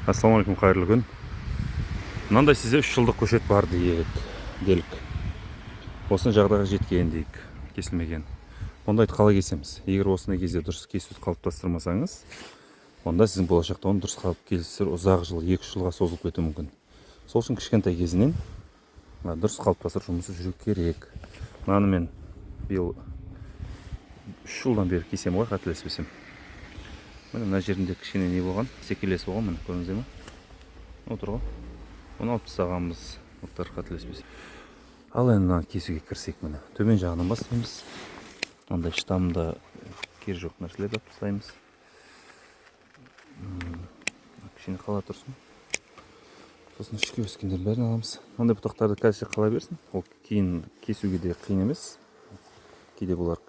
Ассалаумағалейкум, қайырлы күн. Мынандай сізде 3 жылдық көшет бар дейік, делік. Осыны жағдайға жеткен дейік, кесілмеген. Ондайды қалай кесеміз? Егер осындай кезде дұрыс кесуді қалыптастырмасаңыз, онда сіздің болашақта оны дұрыс қалып келістіру ұзақ жыл, 2-3 жылға созылып кетуі мүмкін. Сол үшін кішкентай кезінен дұрыс қалыптастыру жұмысы жүру керек. Мынаны мен биыл 3 жылдан бері кесемін ғой, қателеспесем. Міне мына жерінде кішкене не болған, секелес болған, міне көрдіңіздер ме? Отыр ғой. Оны алып тастағанбыз, былтыр қателеспесем. Ал енді мынаны кесуге кірсек, міне төмен жағынан бастаймыз. Мынандай штаммда керегі жоқ нәрселерді алып тастаймыз. Кішкене қала тұрсын. Сосын ішке өскендердің бәрін аламыз. Мынандай бұтақтарды қазір қала берсін. Ол кейін кесуге де қиын емес. Кейде бұлар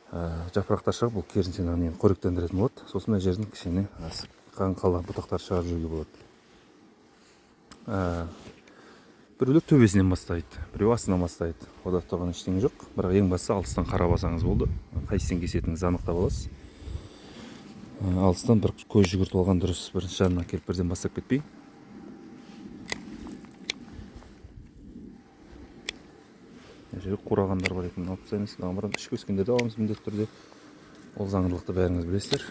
жапырақтар шығып, бұл керісінше мына нені қоректендіретін болады. Сосын мына жерден кішкене қан қала бұтақтар шығарып жеуге болады. Біреулер төбесінен бастайды, біреу астынан бастайды. Ода тұрған ештеңе жоқ. Бірақ ең бастысы алыстан қарап алсаңыз болды. Қайсысын кесетініңізді анықтап аласыз. Алыстан бір көз жүгіртіп алған дұрыс. Бірінші жанына келіп бірден бастап кетпей. Мына жерде қурағандар бар екен, алып тастаймыз. Мынаған барамыз, ішкі өскендерді аламыз міндетті түрде. Ол заңдылықты бәріңіз білесіздер.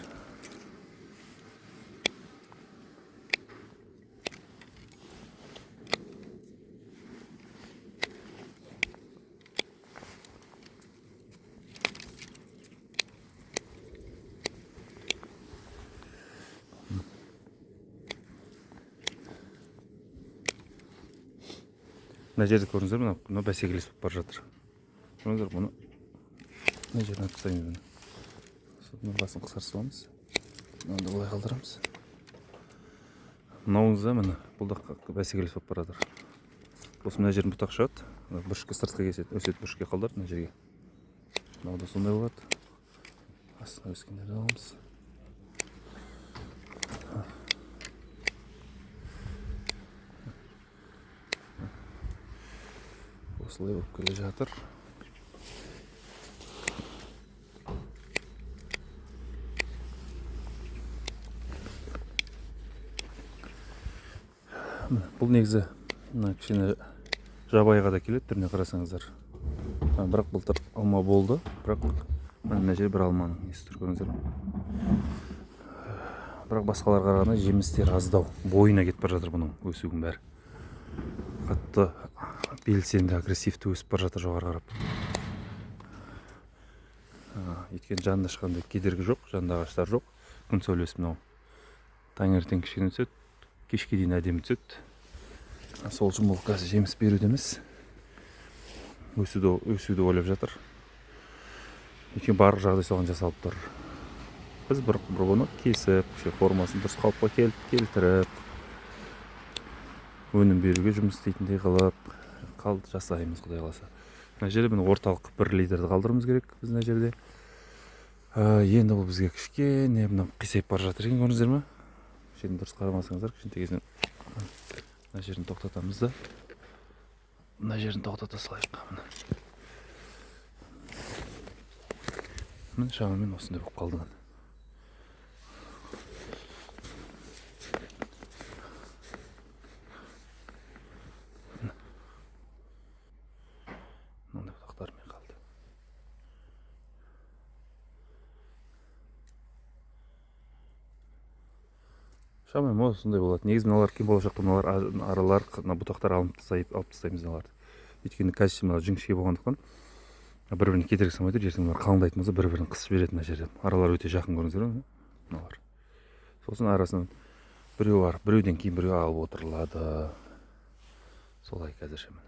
Мына жерді көрдіңіздер, мына бәсекелес болып бара жатыр. Көрдіңіздер, бұны мына жерін алып тастаймыз міне. Сосын басын қысқарта саламыз. Мынаны да былай қалдырамыз. Мынауыңыз да міне, бұл да бәсекелес болып бара жатыр. Осы мына жерін бұтақ шығады. Мына бұрышқа сыртқа кеседі, өседі, бұрышқа қалдырады мына жерге. Мынау да сондай болады. Астына өскендерді аламыз. Осылай болып келе жатыр. Міне, бұл негізі мына кішкене жабайыға да келеді түріне қарасаңыздар. Бірақ былтыр алма болды, бірақ мына жерде бір алманың несі тұр, көрдіңіздер ме? Бірақ басқаларға қарағанда жемістері аздау, бойына кетіп бара жатыр бұның өсуінің бәрі. Қатты белсенді, агрессивті өсіп бара жатыр жоғары қарап. Өйткені жанында ешқандай кедергі жоқ, жанында ағаштар жоқ. Күн сәулесі мынау таңертең кішкене түседі, кешке дейін әдемі түседі. Сол үшін бұл қазір жеміс беруде емес, өсуді ойлап жатыр. Өйткені барлық жағдай соған жасалып тұр. Біз бір бұны кесіп, кішкене формасын дұрыс қалыпқа келтіріп, өнім беруге жұмыс істейтіндей қылып жасаймыз, Құдай қаласа. Мына жерде міне орталық бір лидерді қалдыруымыз керек біз мына жерде. Енді бұл бізге кішкене мына қисайып бара жатыр екен, көрдіңіздер ме? Жерін дұрыс қарамасаңыздар, кішкентай кезінен мына жерін тоқтатамыз да, мына жерін тоқтата салайық. Міне. Міне шамамен осындай болып қалды міне. Мынандай бұтақтармен қалды. Шамамен осындай болады. Негізі мыналар кейін болашақта мыналар аралар, мына бұтақтар алынып тастайып, алып тастаймыз мыналарды. Өйткені қазір мына жіңішке болғандықтан бір-біріне кедергі салмай тұр. Ертең мыналар қалыңдайтын болса бір-бірін қысып жібереді мына жерде. Аралар өте жақын, көрдіңіздер ме? Мыналар. Сосын арасынан біреу бар, біреуден кейін біреу алып отырылады. Солай қазірше міне.